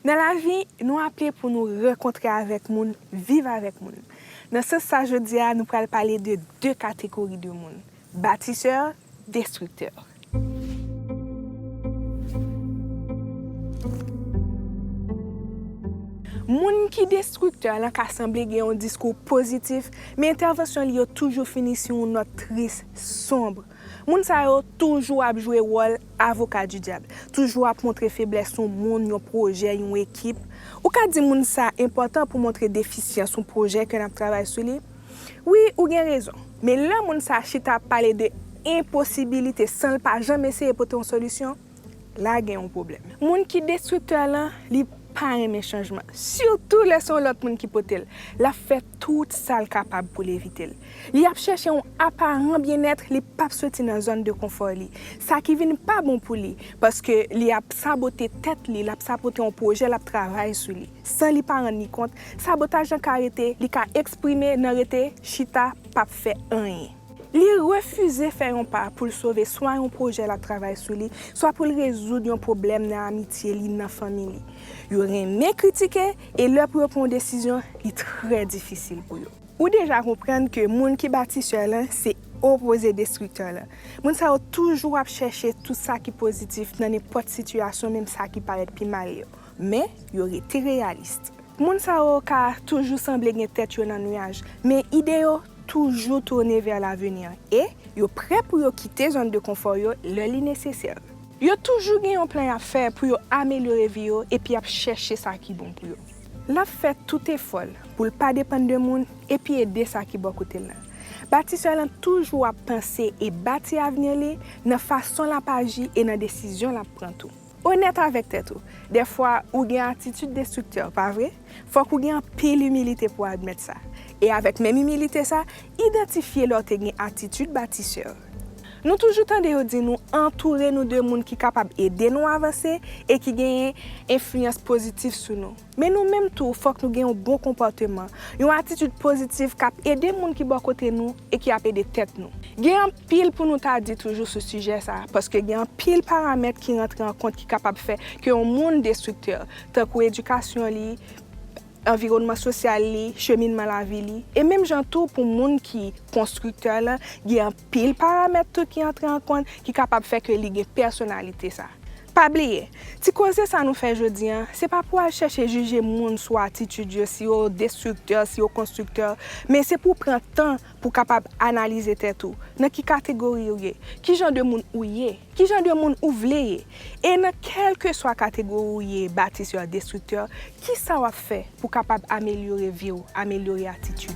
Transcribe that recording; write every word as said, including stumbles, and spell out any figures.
Nan lavi, nou aple pou nou rankontre avèk moun, viv avèk moun. Nan sans sa, jodi a, nou pral pale de de kategori de moun, batisè, destriktè. Moun ki destriktè lan ka sanble gen yon diskou pozitif, men entèvansyon li yo toujou fini sou yon nòt tris, sonb. Moun sa yo toujou ap jwe wòl avoka di dyab, toujou ap montre feblès yon moun, yon pwojè, yon ekip. Ou ka di moun sa enpòtan pou montre defisyans yon pwojè ke n ap travay sou li? Wi, ou gen rezon. Men lè moun sa chita ap pale de enposibilite san l pa janm eseye pote yon solisyon, la gen yon pwoblèm. Moun ki destriktè lan, li pa renmen chanjman. Sitou lè se yon lòt moun ki pote l. L ap fè tout sa l kapab pou l evite l. Li ap chèche yon aparan byennèt, li p ap soti nan zòn de konfò li. Sa ki vin pa bon pou li, paske li ap sabote tèt li, l ap sabote yon pwojè l ap travay sou li. San li pa rann li kont, sabotaj lan ka rete, li ka eksprime nan rete chita p ap fè anyen. Li refize fè yon pa pou l sove swa yon pwojè l ap travay sou li, swa pou l rezoud yon pwoblèm nan amitye li, nan fanmi li. Yo renmen kritike, e lè pou yo pran yon desizyon, li trè difisil pou yo. Ou deja konprann ke moun ki batisè lan se opoze destriktè lan. Moun sa yo toujou ap chèche tout sa ki pozitif nan nenpòt sitiyasyon, menm sa ki parèt pi mal yo. Men, yo rete reyalis. Moun sa yo ka toujou sanble gen tèt yo nan nwaj, men ide yo toujou tounen vè laveni e yo prè pou yo kite zòn de konfò yo lè li nesesè. Yo toujou gen yon plan y ap fè pou yo amelyore vi yo epi y ap chèche sa ki bon pou yo. L ap fè tout efò l pou l pa depann de moun epi ede sa ki bò kote l lan. Batisè lan toujou ap panse e bati avni li nan fason l ap aji e nan desizyon l ap pran tou. Onèt avèk tèt ou. Dèfwa, ou gen atitid destriktè, pa vre? Fòk ou gen anpil imilite pou admèt sa. E avèk menm imilite sa, idantifye lè w te gen atitid batisè. Nou toujou tande yo di nou antoure nou de moun ki kapab ede nou avanse e ki genyen enfliyans pozitif sou nou. Men nou menm tou, fòk nou gen yon bon konpòteman, yon atitid pozitif k ap ede moun ki bò kote nou e ki ap ede tèt nou. Gen anpil pou nou ta di toujou sou sijè sa a, paske gen anpil paramèt ki rantre an kont ki kapab fè ke yon moun destriktè, tankou edikasyon li, anviwònman sosyal li, cheminman lavi li, e menm jan tou pou moun ki konstriktè lan, gen anpil paramèt tou ki antre an kont ki kapab fè ke li gen pèsonalite sa. Pa bliye, ti koze sa nou fè jodi a, se pa pou al chèche jije moun sou atitid yo, si yo destriktè, si yo konstriktè, men se pou w pran tan pou w kapab analize tèt ou. Nan ki kategori ou ye? Ki jan de moun ou ye? Ki jan de moun ou vle ye? E nan kèlkeswa kategori ou ye, batisè, destriktè, kisa w ap fè pou w kapab amelyore vi w, amelyore atitid